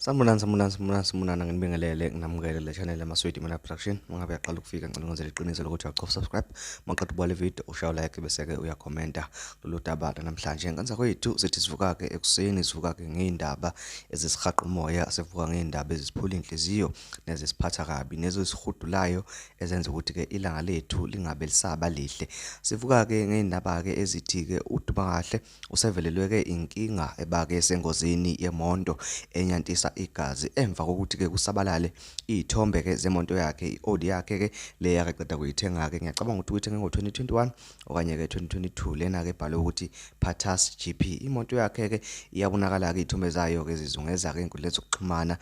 Sanibonani, sanibonani, sanibonani, sanibonani, nginibingelele, nginamukele le channel yaMaswidi Mina Production. Uma ngabe uyaqala ukufika, ngicela ungenzele iqiniso lokuthi uyachofa subscribe. Uma uqeda ukubuka le video, ushaya like bese-ke uyakhomenta lolu daba namhlanje. Ngenza kwethu sithi sivuka-ke ekuseni, sivuka-ke ngey'ndaba ezisihaqa umoya, sivuka ngey'ndaba ezisiphula inhliziyo nezisiphatha kabi, nezisihudulayo ezenza ukuthi-ke ilanga lethu lingabe lisaba lihle. Sivuka-ke ngey'ndaba-ke ezithi-ke uDumakahle usevelelwe-ke inkinga ebake sengozini yemonto enyantisa igazi emva kokuthi-ke kusabalale iy'thombe-ke zemonto yakhe, i-Audi yakhe-ke le akaqeda kuyithenga-ke. Ngiyacabanga ukuthi uyithenge ngo-2021 okanye-ke 2022, lena-ke ebhalwe ukuthi Patas GP. Imoto yakhe-ke iyabonakala-ke, iy'thombe zayo-ke zizungeza-ke ey'nkundleni zokuxhumana,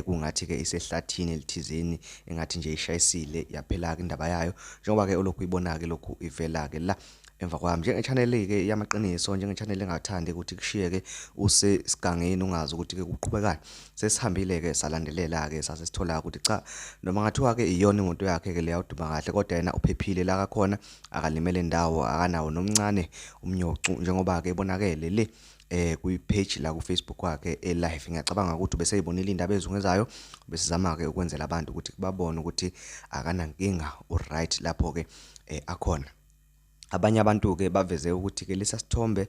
kungathi-ke isehlathini elithizeni, engathi nje ishayisile yaphela-ke indaba yayo, njengoba-ke ulokhu uyibona-ke lokhu ivela-ke la emva kwami. Njenge-channel-ke yamaqiniso, njenge-channel engathandi ukuthi kushiyeke usesigangeni ungazi ukuthi-ke kuqhubekani, sesihambile-ke salandelela-ke sase sithola ukuthi cha, noma ngathiwa-ke iyona imoto yakhe-ke leya uDumakahle, kodwa yena uphephile la kakhona, akalimele ndawo, akanawo nomncane umnyocu, njengoba-ke ebonakele le kwi-page la ku-Facebook wakhe e-live. Ngiyacabanga ukuthi ubeseyibonile indaba ezungezayo, besizama-ke ukwenzela abantu ukuthi babone ukuthi akanankinga, u-right lapho-ke akhona. Abanye abantu-ke baveze ukuthi-ke lesa sithombe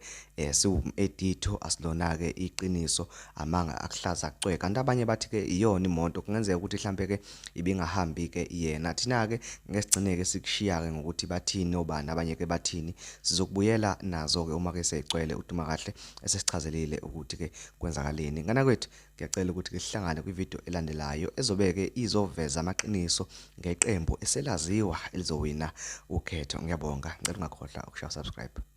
siwum-editho, asilona-ke iqiniso, amanga akuhlaza cwe. Kanti abanye bathi-ke iyona imoto, kungenzeka ukuthi mhlampe-ke ibingahambi-ke yena. Thina-ke ngeke sigcine-ke sikushiya-ke ngokuthi bathini obani, abanye-ke bathini. Sizokubuyela nazo-ke uma-ke seyigcwele uDumakahle esesichazelile ukuthi-ke kwenzakaleni. Ngane kwethu, ngiyacela ukuthi-ke sihlangane kwividiyo elandelayo ezobe-ke izoveza amaqiniso ngeqembu eselaziwa elizowina ukhetho. Ngiyabonga, ngicela ungakhohlwa ukushaya subscribe.